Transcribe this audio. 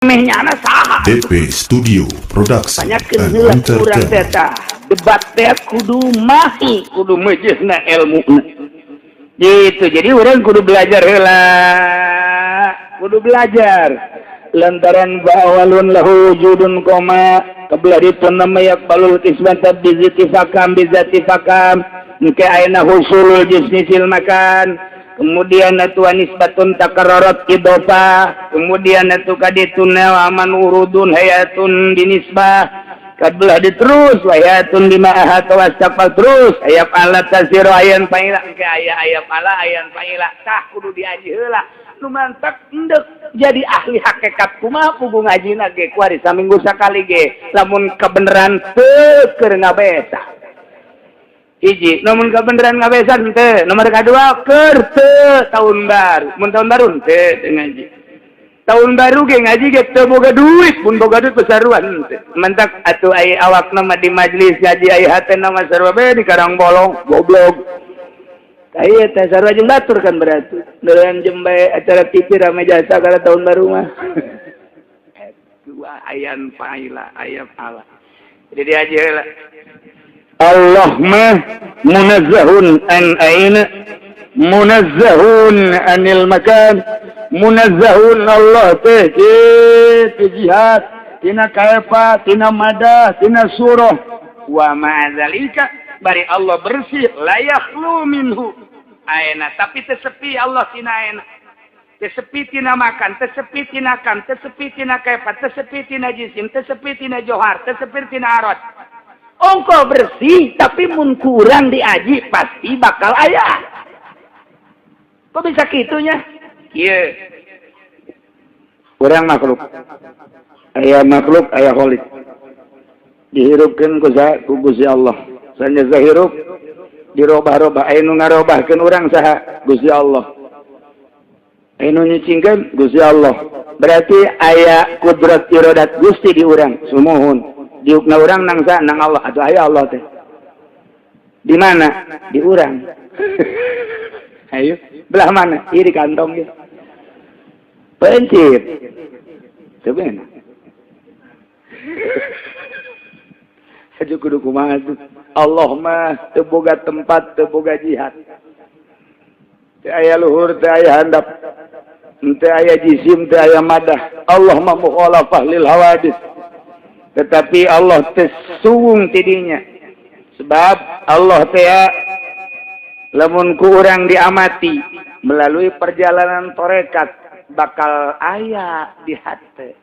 Mehnyana saha? DP Studio Production Tanyakeun and heula ku urang teh. Entertainment. Tah, debat teh kudu mahi, kudu meujeuhna ilmu gitu. Jadi urang kudu belajar heula, kudu belajar lantaran awwalun lahu wujudun qoma qabla itu nama yaqbalul qismata bizati fakam bizati fakam engke ayeuna husulul jismi fil makan, kemudian atuh nisbatun takarrarat idofa, kemudian atuh kaditu aman urudun hayatun dinisbah kabelah diterus hayatun lima ahata wastaqbal terus aya pala tasiru ayan paila engke aya aya pala ayan paila. Tah, kudu diaji heula. Nu mantak endek jadi ahli hakikat kumaha pugu ngajina ge kuari saminggu sakali ge lamun kebenaran teu keur ngabesa. Hiji, namun kebenaran ngabesa teu. Nomor kedua, keur teu tahun baru. Mun tahun baru teu teu ngaji, tahun baru ge ngaji ge teu boga duit. Mun boga duit pesaruan teu. Mantak atuh aya awakna mah di majlis ngaji, aya hatena mah sarua bae di Karang Bolong, goblok. Aya teh sarua jeung batur kan, berarti neureun jeung bae acara TV rame jasa karena tahun baru mah. Dua ayan faila aya pala. Jadi diaji heula. Allah mah munazzahun an aina, munazzahun anil makan, munazzahun Allah teh kitu jihad tina kaifa, tina madah, tina surah. Wa ma'adzalika bari Allah bersih, la yakhlu minhu aina, tapi tesepi Allah tina aina, tesepi tina makan, tesepi tina kam, tesepi tina kaifa, tesepi tina jisim, tesepi tina johar, tesepi tina arad. Ongko bersih, tapi mun kurang diaji pasti bakal aya. Kok bisa gitunya? Iya, urang makhluk, aya makhluk, aya kholik, dihirupkeun ku ku Gusti Allah. Sanes hirup dirobah-robah. Aya nu ngarobahkeun urang saha? Gusti Allah. Aya nu nyicingkeun Gusti Allah. Berarti aya kudrat irodat Gusti di urang. Sumuhun diukna urang nang sa nang Allah atau aya Allah teh di mana? Di urang. Ayo, belah mana? Ieu di kantong gitu. Pencit. Sebenarnya. Aja kudu kumaha tuh. Allah mah teu boga tempat, teu boga jihad. Teu aya luhur, teu aya handap. Teu aya jisim, teu aya madah. Allah mah mukhalafah lil hawadis. Tetapi Allah teu suwung tidinya. Sebab Allah teh lamun ku urang diamati melalui perjalanan torekat bakal aya di hati.